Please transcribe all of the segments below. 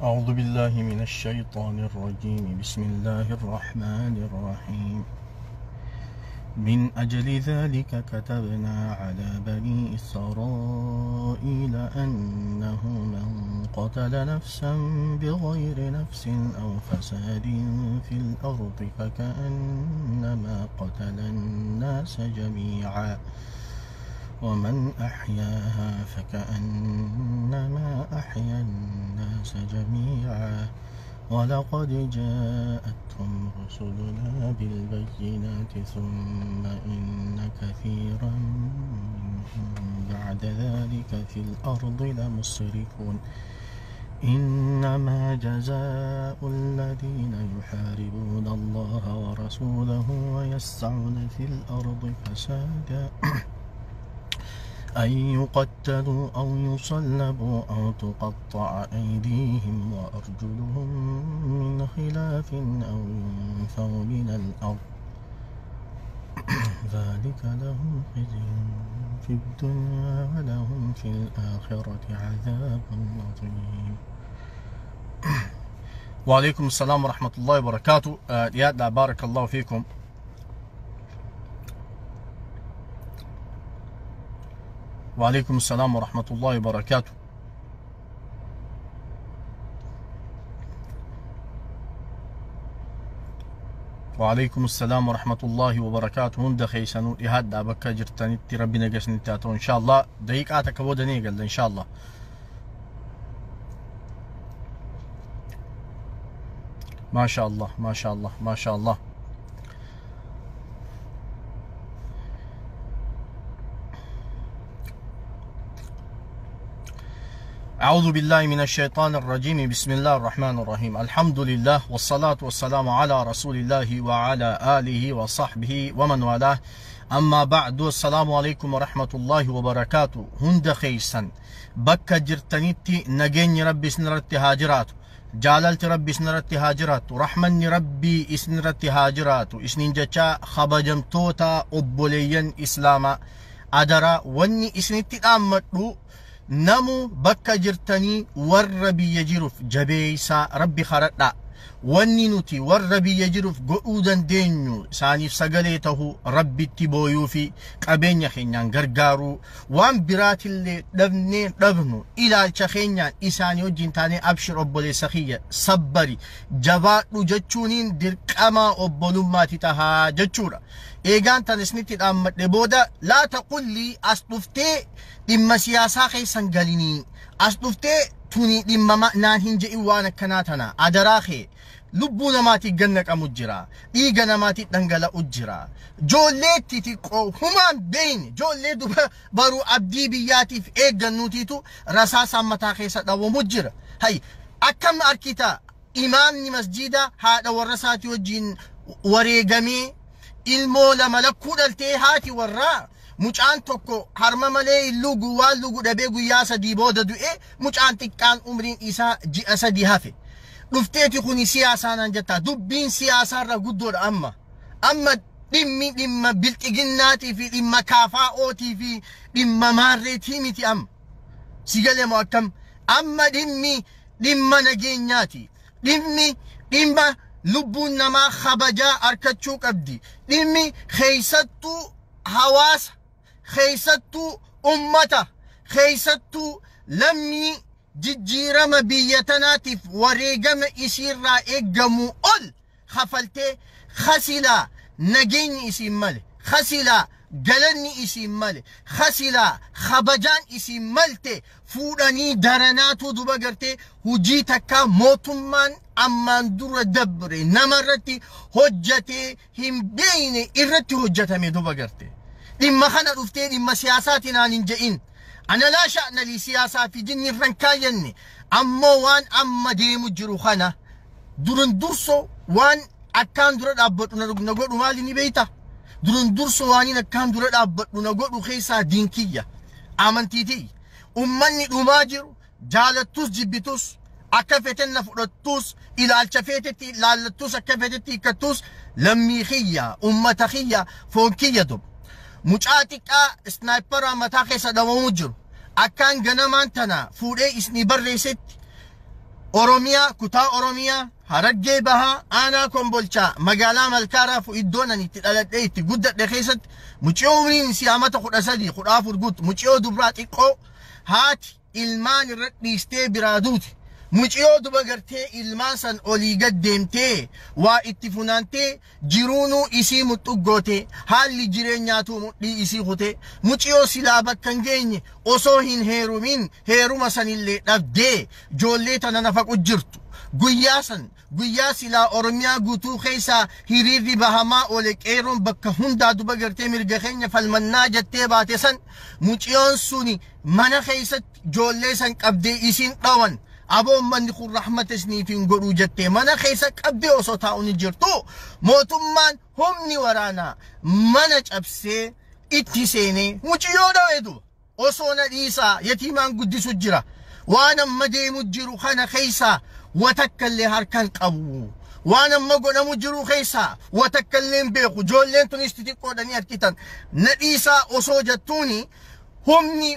أعوذ بالله من الشيطان الرجيم. بسم الله الرحمن الرحيم. من أجل ذلك كتبنا على بني إسرائيل أنه من قتل نفسا بغير نفس أو فساد في الأرض فكأنما قتل الناس جميعا ومن أحياها فكأنما أحيا الناس جميعا ولقد جاءتهم رسلنا بالبينات ثم إن كثيرا منهم بعد ذلك في الأرض لمسرفون. إنما جزاء الذين يحاربون الله ورسوله ويسعون في الأرض فسادا أن يقتلوا أو يصلبوا أو تقطع أيديهم وأرجلهم من خلاف أو ينفوا من الأرض ذلك لهم خزي في الدنيا ولهم في الآخرة عذاب عظيم. وعليكم السلام ورحمة الله وبركاته. يا بارك الله فيكم. وعليكم السلام ورحمة الله وبركاته. وعليكم السلام ورحمة الله وبركاته. هند خيسانو إهاد أبكا جرتاني ربنا قسني تاتو إن شاء الله. دقيقة تكبودني قال إن شاء الله. ما شاء الله ما شاء الله ما شاء الله. أعوذ بالله من الشيطان الرجيم. بسم الله الرحمن الرحيم. الحمد لله والصلاة والسلام على رسول الله وعلى آله وصحبه ومن والاه. أما بعد، السلام عليكم ورحمة الله وبركاته. هند خيسا بك جرتنيتي نجيني ربي سنرتي هاجرات، جاللت ربي سنرتي هاجرات، رحمني ربي سنرتي هاجرات، إسنين جتا خبجمتوتا أبوليا إسلاما أدرا وني إسنتي أمتلو نمو بكا جرتني والربي يجرف جبيسا ربي خرطا واني نتي والربي يجرف قعودا دينيو سانيف سقليته ربي تبويو في قبين خينيان غرغارو وان برات اللي دبني دبنو إلى الشخينيان إساني وجنتاني أبشر أبولي سخية صبري جباتو جتشونين درقما أبولو ما تتها جتشورا إيغان تنسنتي الأمت لبودا لا تقول لي أصدفتي dhimma siyaasaa keessan galinii as dhuftee tuni dhimma naan hin je'in waan akkanaa tana adaraa kee lubbuu namaatii gannaqamu jira, dhiiga namaatii dhangala'u jira, joolleetti xiqqoo humaan beeyne joollee duba baruu abdii biyyaatiif eeggannuutiitu rasaasaan mataa keessa dhawamu jira. Hay akkam arkita imaamni masjiida haadha warra isaatii wajjin wareegamee ilmoo lama lakkuu dhaltee haati warraa mucaan tokko harma malee hin lugu waan lugu dhabee guyyaa sadii booda du'e mucaan xiqqaan umriin isaa ji'a sadii hafe. Dhufteeti kuni siyaasaa naan jettaa dubbiin siyaasaarra guddoodha amma. Amma dhimmi dhimma bilxiginnaatii fi dhimma kaafaa'ootii fi dhimma maarreetii miti amma. Si galee moo akkam? Amma dhimmi dhimma nageenyaati. Dhimmi dhimma lubbuun namaa kabajaa arkachuu qabdi. Dhimmi keessattuu hawaasa, keessattuu ummata, keessattuu lammii jijjiirama biyya tanaatiif wareegama isiirraa eeggamu ol kafaltee khasilaa nageenyi isiin male, khasilaa galanni isiin male, khasilaa kabajaan isiin malte fuudhanii daranaatu duba gartee hujii takka mootummaan ammaan dura dabre namarratti hojjatee hin beeyne irratti hojjatame duba garte. Dhimma kana dhuftee dhimma siyaasaatiin aan hin je'in. أنا لا شأن لي سياسة في جني الرنكاين أما وان أما ديمو جرو خانا درن درسو وان أكان درن أبت نقول مالي نبيتا درن درسو واني أكان درن أبت نقول خيسا دينكية أمنتيتي أمني أماجر جالتوس جبتوس أكفتن فرتوس إلى الشفيتتي لالتوس أكفتتي كتوس لميخية أمتخية فوكية دب mucaa xiqqaa mataa keessa dhawamu jiru akkaan ganamaan tana fuudhee isni barreessetti Oromiyaa kutaa Oromiyaa Harargee Bahaa aanaa Kombolchaa magaalaa Malkaaraaf iddoon ani itti dhaladhee itti guddadhe keessatti mucayyoo umriin isii amata 13 14 guutu mucayyoo dubraa xiqqoo haati ilmaan irra dhiistee biraa duute mucayyoo duba gartee ilmaan san olii gad deemtee waa itti funaantee jiruunuu isii muxuggoote haalli jireenyaatuu mudhii isii kute mucayyoo silaa bakka hin geenye osoo hin heerumin heeruma sanillee dhabdee ijoollee tana nafaqu jirtu guyyaa san guyyaa silaa Oromiyaa guutuu keessaa hiriirri bahamaa oole qeerroon bakka hundaa duba gartee mirga keenya falmannaa jettee baate san mucayyoon suni mana keessatti ijoollee san qabdee isiin dhawan aboon manni kun rahmata isiniif hin godhuu jettee mana keessa qabdee osoo taa'u ni jirtu mootummaan humni waraanaa mana cabsee itti seenee mucayyoo dhawee duba osoo na dhiisaa yatiimaan guddisu jira waan amma deemu jiru kana keessaa watakkallee harkan qabu waan amma godhamu jiru keessaa watakkallee hin beeku ijoolleen tunis xixiqqoodhanii harkitan na dhiisaa osoo jettuuni humni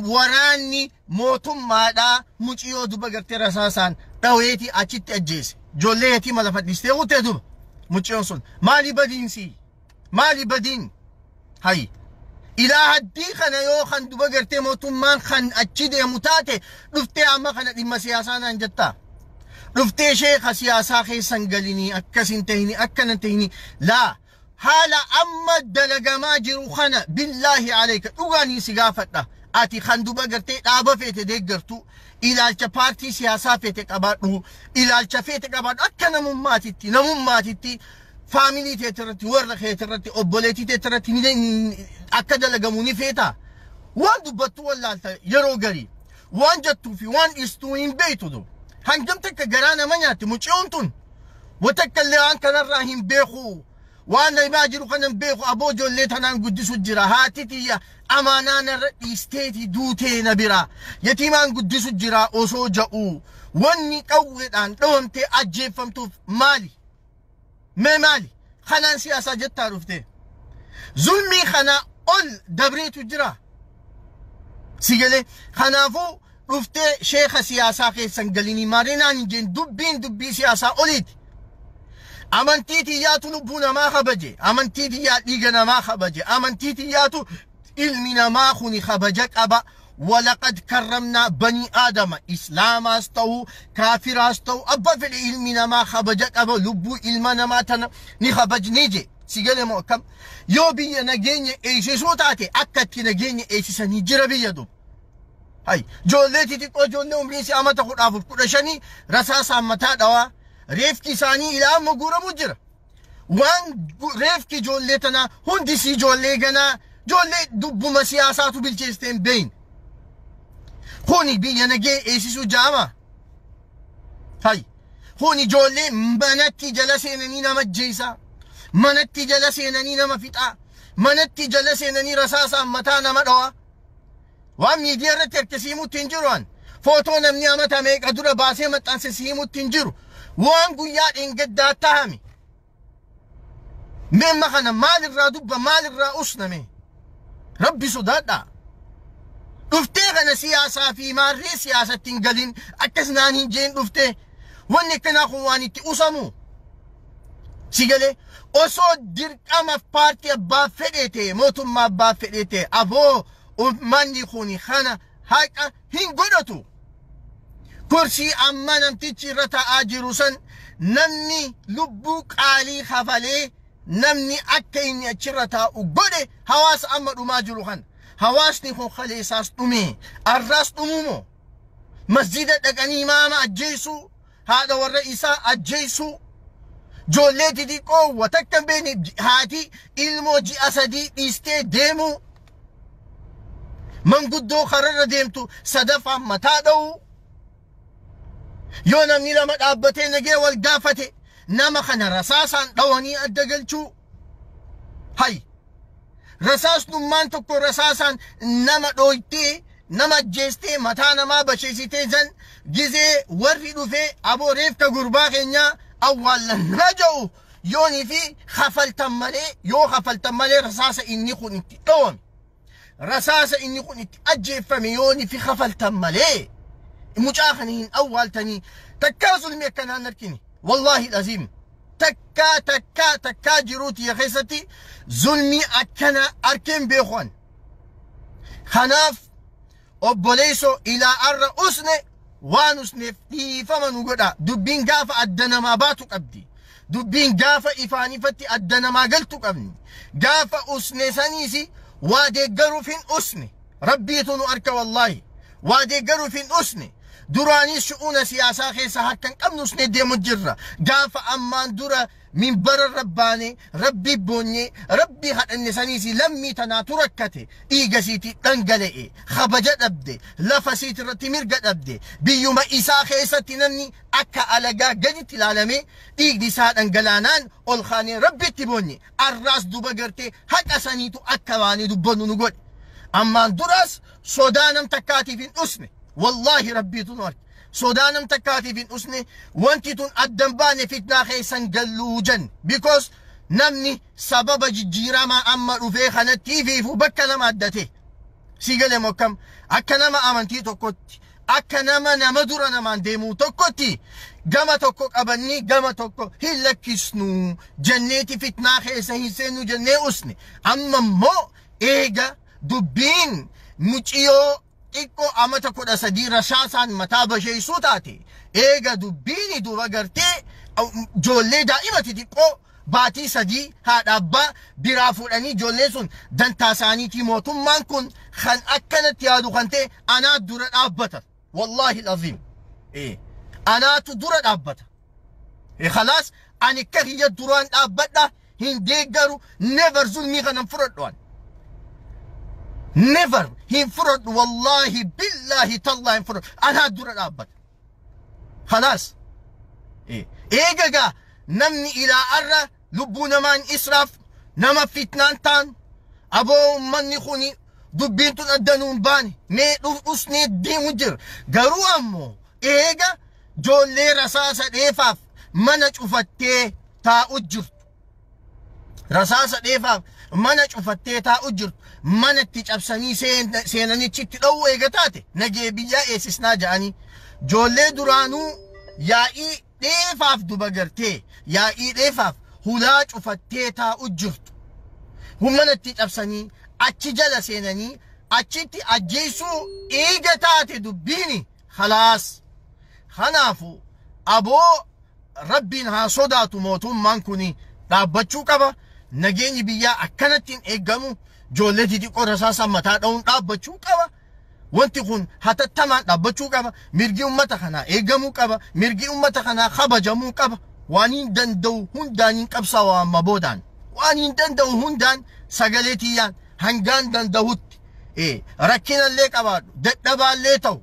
waraanni mootummaadhaa mucayyoo duba gartee rasaasaan dhaweetii achitti ajjeese ijoollee yatiima lafa dhiistee kutee duba mucayyoon sun maali badiinsi maali badiin hayi ilaa haddii kana yoo kan duba gartee mootummaan kan achi deemu taate dhuftee amma kana dhimma siyaasaa naan jettaa dhuftee sheeka siyaasaa keessan galinii akkas hin tahini akkana hin tahini laa haala amma dalagamaa jiru kana billaahi alayka dhugaanii si gaafadha ati kan duba gartee dhaaba feete deeggartu ilaalcha paartii siyaasaa feete qabaadhu ilaalcha feete qabaadhu akka namummaatitti faamilii teetirratti warra keetirratti obboleettii teetirratti akka dalagamu ni feeta waan dubbattu wallaalta yeroo garii waan jettuu fi waan dhiistuu hin beektu du hangam takka garaa nama nyaatti mucayyoon tun watakkallee waan kanarraa hin beeku waan namaa jiru kana hin beeku aboo ijoollee tanaan guddisu jira haati tiyya amaanaa narra dhiisteeti duutee na bira yatiimaan guddisu jira osoo ja'u wanni qawweedhaan dhawamtee ajjeeffamtuuf maali mee maali kanaan siyaasaa jettaa dhufte zulmii kana ol dabreetu jira si galee kanaafuu dhuftee sheeka siyaasaa keessan galinii maarinaan hin jeen dubbiin dubbii siyaasaa oliiti amantii tiyyaatu lubbuu namaa kabaje amantii tiyyaa dhiiga namaa kabaje amantii tiyyaatu ilmi namaa kuni kabaja qaba ولقد كرمنا بني آدم إسلام أستو كافر أستو أبا في العلم ما خبجك أبا لبو علم ما تنا نخبج نيجي سيجل مؤكم يوبي نجيني إيش سوتاتي أكتي نجيني إيش سنجربي يدو هاي جولتي تقول جولنا أمريسي أما تقول أفر كرشاني رصاص متا دوا ريف كيساني إلى مغورة مجرى وان ريف كي جولتنا هندسي جولي جولي دبو مسياساتو بالجستين بين Kuni biyya nagee eegsisuu jaama. Hay. Kuni ijoollee manatti jala seenanii nama ajjeesaa. Manatti jala seenanii nama fixaa. Manatti jala seenanii rasaasaan mataa nama dhawaa. Waan miidiyaa irratti harka siimutti hin jiru an. Footoo namni amata meeqa dura baasee maxxanse siimutti hin jiru. Waan guyyaa dheengaddaa tahame. Meemma kana maalirraa dubba maalirraa usname. Rabbi sodaadhaa. Dhuftee kana siyaasaa fi maarree siyaasatti hin galin akkas naan hin jeen dhuftee wanni akkanaa kun waan itti usamu. Si galee osoo dirqama paartii abbaa fedhee ta'e mootummaa abbaa fedhee ta'e aboo uummanni kun kana haqa hin godhatu. Kursii amma namtichi irra taa'aa jiru san namni lubbuu qaalii kafalee namni akka inni achirra taa'u godhe hawaasa amma dhumaa jiru kana. Hawaasni kun kaleessaas dhume arraas dhumumo masjida dhaqanii imaama ajjeesuu haadha warra isaa ajjeesuu ijoollee xixiqqoo watakka hin beekne haati ilmoo ji'a 3 dhiistee deemuu manguddoo kararra deemtu sadaffaan mataa dha'uu yoo namni lama dhaabbatee nagee wal gaafate nama kana rasaasaan dhawanii adda galchuu hay rasaasnummaan tokko rasaasaan nama dhooytee nama ajjeestee mataa namaa basheessitee zan gizee warri dhufee aboo reefka gurbaa keenyaa awwaallannaa jedhu yoonii fi kafaltan malee yoo kafaltan malee rasaasa inni kun itti dhawame rasaasa inni kun itti ajjeeffame yoonii fi kafaltan malee Mucaa kana hin awwaaltanii. Takkaa zulmii akkanaan argine. Wallaahi aziim. Takkaa takkaa takkaa jiruuti keessatti zulmii akkana arkeen beekuan. Kanaaf obboleessoo ilaa arra usne waan usneef dhiifama nu godha. Dubbiin gaafa adda namaa baatu qabdi. Dubbiin gaafa ifaan ifatti adda namaa galtu qabni. Gaafa usne saniisi waa deeggaruuf hin usne. Rabbiitu nu arka wallaahi. Waa deeggaruuf hin usne. Duraanis shu'uuna siyaasaa keessa harka hin qabnu usnee deemu jirra. Gaafa ammaan dura minbara rabbaane rabbi boonye rabbi hadhanne saniisi lammii tanaatu rakkate, dhiiga siiti dhangala'e, kabaja dhabde, lafa siiti irratti mirga dhabde, biyyuma isaa keessatti namni akka alagaa gaditti ilaalame dhiigni isaa dhangalaanaan ol kaanee rabbitti boonye. Arraas duba gartee haqa saniitu akka baanee dubbannu nu godhe. Ammaan duraas sodaa nam takkaatiif hin dhusne. Wallaahi rabbiitu nu arge. Sodaa nam takkaatiif hin dhusne. Wanti tun addan baane fitnaa keessan galluu jenne. Because namni sababa jijjiiramaa amma dhufee kanatti fiifu bakka lama addate. Si galee mokkam akka nama amantii tokkotti, akka nama nama dura namaan deemuu tokkotti, gama tokko qabannii gama tokko hin lakkisnu jenneeti fitnaa keessa hin seennu jennee usne. Amma immoo eega dubbiin muciyoo xiqqoo amata 13 rashaasaan mataa basheessuu taate, eega dubbiini duuba gartee ijoollee daa'ima xixiqqoo baatii 3 haadha abbaa biraa fuudhanii ijoolleen sun dantaa isaaniitii mootummaan kun kan akkanatti yaadu kan ta'e anaa dura dhaabbata. Wallaahi aziim. Anaatu dura dhaabbata. Khalaas, ani akka kiyya duraan dhaabbadha, hin deeggaru. Never, zulmii kanan fudhadhu ani. Never hin fudhadhu, wallaahi billaahi tallaahi hin fudhadhu. Anaa dura dhaabbata. Khalaas. Eega gaa namni ilaa arra lubbuu namaan israaf nama fitnaan taan aboo ummanni kuni dubbiin tun addanuun baane mee dhufnee deemu jira. Garuu ammoo eega ijoollee rasaasa dheefaaf mana cufattee taa'u jirtu. Rasaasa dheefaaf mana cufattee taa'u jirtu, manatti cabsanii seenanichitti dha'uu eega taate, nagee biyyaa eessisnaa ja'anii ijoollee duraanuu yaa'ii dheefaaf duba gartee yaa'ii dheefaaf hulaa cufattee taa'u jirtu. Manatti cabsanii achi jala seenanii achitti ajjeesuu eega taate dubbiini khalaas. Kanaafu aboo rabbiin haa sodaatu, mootummaan kun dhaabbachuu qaba. Nageenyi biyyaa akkanatti hin eeggamu. Ijoollee xixiqqoo rasaasa mataa dha'uun dhaabbachuu qaba. Wanti kun hatattamaan dhaabbachuu qaba. Mirgi uummata kanaa eegamuu qaba. Mirgi uummata kanaa kabajamuu qaba. Waan hin danda'u hundaan hin qabsaa'u amma boodaan. Waan hin danda'u hundaan sagalee tiyyaan hangaan danda'utti. Rakkinallee qabaadhu, dadhabaallee ta'u,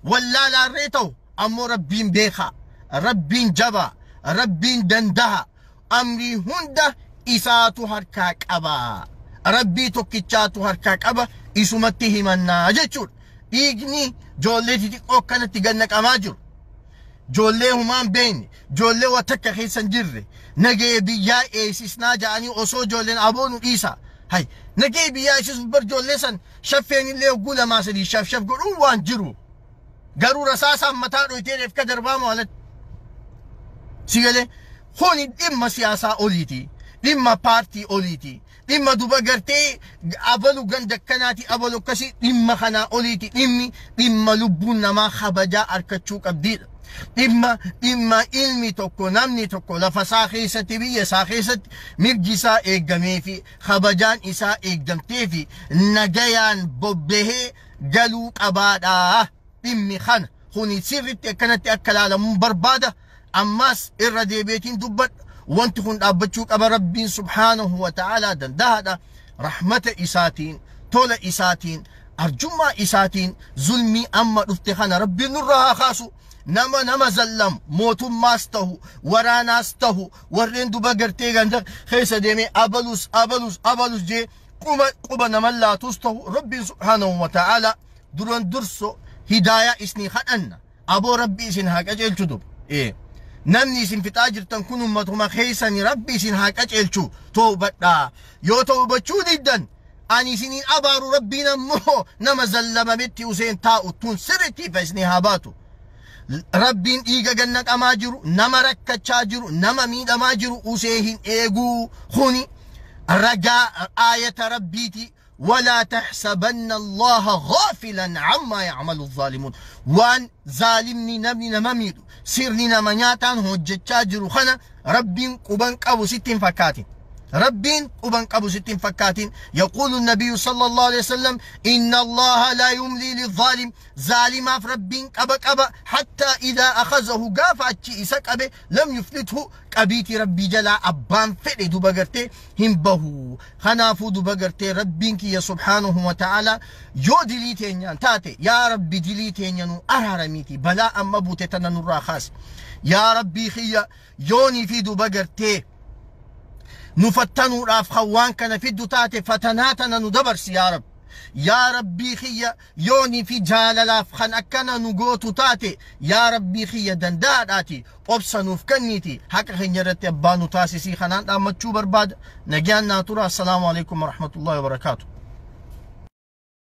wallaalaallee ta'u, ammoo rabbiin beekaa, rabbiin jabaa, rabbiin dandaha. Amrii hunda isaatu harkaa qaba. Rabbii tokkichaatu harkaa qaba. Isumatti himannaa jechuudha. Dhiigni ijoollee xixiqqoo akkanatti gad naqamaa jiru. Ijoollee humaan beekne, ijoollee waa takka keessa hin jirre, nagee biyyaa eegsisnaa ja'anii osoo ijoolleen aboo nu dhiisa. Hay, nagee biyyaa eegsisuuf bar ijoollee san shaffeen illee hogguu lamaa sadii shaf shaf godhuun waan jiru. Garuu rasaasaan mataa dhoyitee reefka darbaa maalatti. Si galee kuni dhimma siyaasaa oliiti. Dhimma paartii oliiti. Dhimma duba gartee abalu ganda akkanaati abalu akkasii dhimma kanaa oliiti. Dhimmi dhimma lubbuun namaa kabajaa argachuu qabdiidha. Dhimma ilmi tokko, namni tokko lafa isaa keessatti, biyya isaa keessatti mirgi isaa eeggamee fi kabajaan isaa eeggamtee fi nagayaan bobbahee galuu qabaadha. Dhimmi kana kuni sirriitti akkanatti akka ilaalamuun barbaada. Ammas irra deebiitiin dubbadha. Wanti kun dhaabbachuu qaba. Rabbiin subhaanahu wa ta'aalaa danda'aadha. Rahmata isaatiin, tola isaatiin, arjummaa isaatiin zulmii amma dhufte kana rabbiin nurraa haa kaasu. Nama zallamu, mootummaas ta'u, waraanaas ta'u, warreen duba gartee ganda keessa deemee abalus abalus abalus jee quba nama laatus ta'u, rabbiin subhaanahu wa ta'aalaa duran durso hidaayaa isnii kadhanna. Aboo rabbi isin haa qajeelchu duba. Namni isin fixaa jirtan kun ummatuma keessani, rabbi isin haa qajeelchu, toobadhaa. Yoo toobachuu diddan ani isiniin abaaru, rabbiin ammoo nama zallamametti useen taa'u tun sirriitti ifa isinii haa baatu. Rabbiin dhiiga gannaqamaa jiru, nama rakkachaa jiru, nama miidhamaa jiru usee hin eeguu. Kuni ragaa aayata Rabbiiti. ولا تحسبن الله غافلا عما يعمل الظالمون. وان ظالمني نمني نمميدو سيرني نمنياتان هججا جرو خنا ربين قبن قبو ستين فكاتين، ربين قبن قبو ستين فكاتين. يقول النبي صلى الله عليه وسلم: إن الله لا يملي للظالم، ظالم في ربين قبا قبا حتى إذا أخذه قاف أتشي إسك أبي لم يفلته. قبيتي ربي جلا أبان فئ دوبا هم بهو خنافو دوبا ربين كي سبحانه وتعالى. يو دليتين تاتي يا ربي دليتين ينو أرارميتي بلا أما بوتتنا نورا خاص يا ربي خيا يوني في دوبا نفتنوا راف خوان كان في الدتات فتناتنا ندبرس يا رب. يا ربي خيا يوني في جاللاف خن أكنا نقوتو تاتي يا ربي خيا دنداداتي أبسا نفكنيتي حقا خنجرت أبانو تاسيسي خنان أمتشو برباد نجان ناتورا. السلام عليكم ورحمة الله وبركاته.